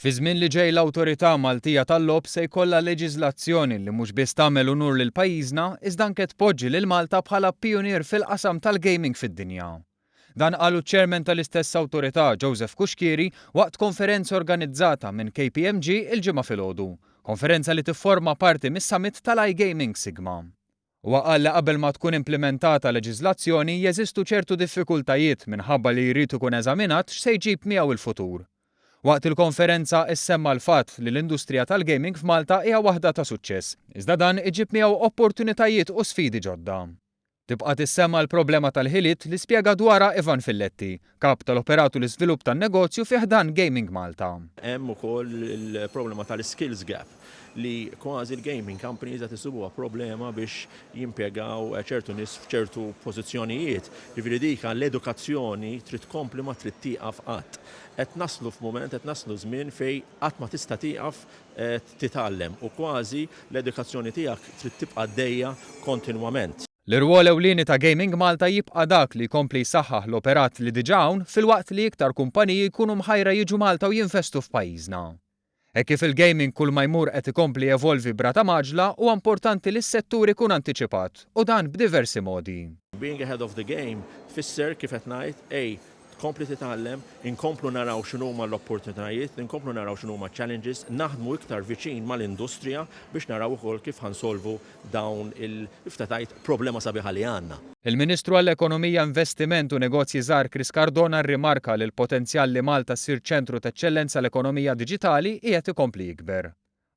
Fi żmien li ġej l-Awtorità Maltija tal-Logħob se jkollha leġiżlazzjoni li mhux biss tagħmel unur lil pajjiżna iżda anke tpoġġi lil Malta bħala pijunier fil-qasam tal-gaming fid-dinja. Dan qalu ċ-Chairman tal-istess awtorità Joseph Cuschieri waqt konferenza organizzata minn KPMG il-Ġimgħa filgħodu, konferenza li tifforma parti mis-summit tal-iGaming Sigma. Huwa qal li qabel ma tkun implimentata leġiżlazzjoni jeżistu ċertu diffikultajiet minħabba li jrid ikun eżaminat x'se jġib miegħu il-futur. Waqt il-konferenza issemma l-fatt li l-industrija tal-gaming f'Malta hija waħda ta' suċċess, iżda dan iġib miegħu opportunitajiet u sfidi ġodda. Tibqa' tissemma l-problema tal-ħiliet li spjega dwarha Ivan Filletti, Kap tal-Operat u l-Iżvilupp tan-Negozju fi ħdan Gaming Malta. Hemm ukoll il-problema tal-skills gap li kważi l-gaming companies qed isibuha problema biex jimpjegaw ċertu nies f'ċertu pożizzjonijiet. Jiġifieri dik l-edukazzjoni trid tkompli, ma trid tieqaf qatt. Qed naslu f'mument, qed naslu żmien fejn qatt ma tista' tieqaf titgħallem u kważi l-edukazzjoni tiegħek trid tibqa' għaddejja kontinwament. L-irwol ewlieni ta' Gaming Malta jibqa' dak li jkompli jsaħħaħ l-operat li diġà hawn filwaqt li iktar kumpaniji jkunu mħajra jiġu Malta u jinvestu f'pajjiżna. Hekk kif il-gaming kull ma jmur qed ikompli jevolvi b'rata mgħaġġla, huwa importanti li s-settur ikun antiċipat, u dan b'diversi modi. Being ahead of the game tfisser, kif qed ngħid, A, tkompli titgħallem, inkomplu naraw x'inhuma l-opportunitajiet, inkomplu naraw x'inhuma ċ-challenges, naħdmu iktar viċin mal-industrija biex naraw ukoll kif ħa nsolvu dawn il, kif ta' tgħid, problema sabiħa li għandna. Il-Ministru għall-Ekonomija, Investiment u Negozji Żgħar Chris Cardona rrimarka li l-potenzjal li Malta ssir ċentru t'eċċellenza l-ekonomija diġitali qiegħed ikompli jikber.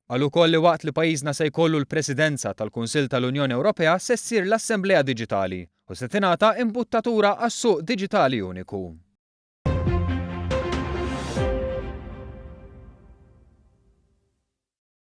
Qal ukoll li waqt li pajjiżna se jkollu l-Presidenza tal-Kunsill tal-Unjoni Ewropea se ssir l-Assemblea Diġitali u se tingħata imbuttatura għas-suq diġitali uniku.